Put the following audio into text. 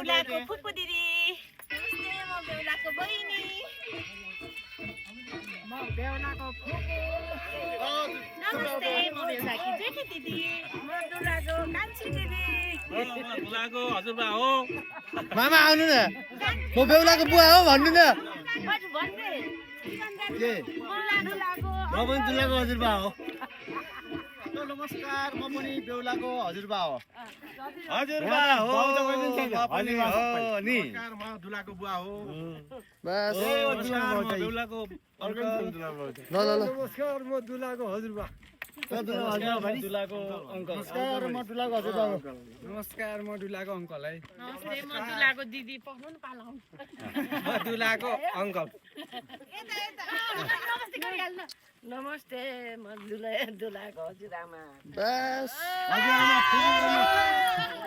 बेहुलाको फुपू दिदी नमस्ते म बेहुलाको बहिनी म बेहुलाको फुपू नमस्ते म बेहुलाकी जेठी दिदी म दुलाको कान्छी दिदी दुलाको हजुरबा हो मामा आउनु न म बेहुलाको बुवा हो भन्नु न के म पनि दुलाको हजुरबा हो नमस्कार म पनि बेहुलाको हजुरबा हो हजुरबा हो नि म दुलाको बुवा हो बस बेहुलाको ल ल ल नमस्कार म दुलाको हजुरबा दुलाको अङ्कल नमस्कार म दुलाको हजुरबा हो नमस्कार म दुलाको अङ्कल है नमस्ते म दुलाको दिदी पक्नु न पालाउ म दुलाको अङ्कल नमस्ते गरिहाल्नु नमस्ते म दुलाको हजुरआमा बस हजुरआमा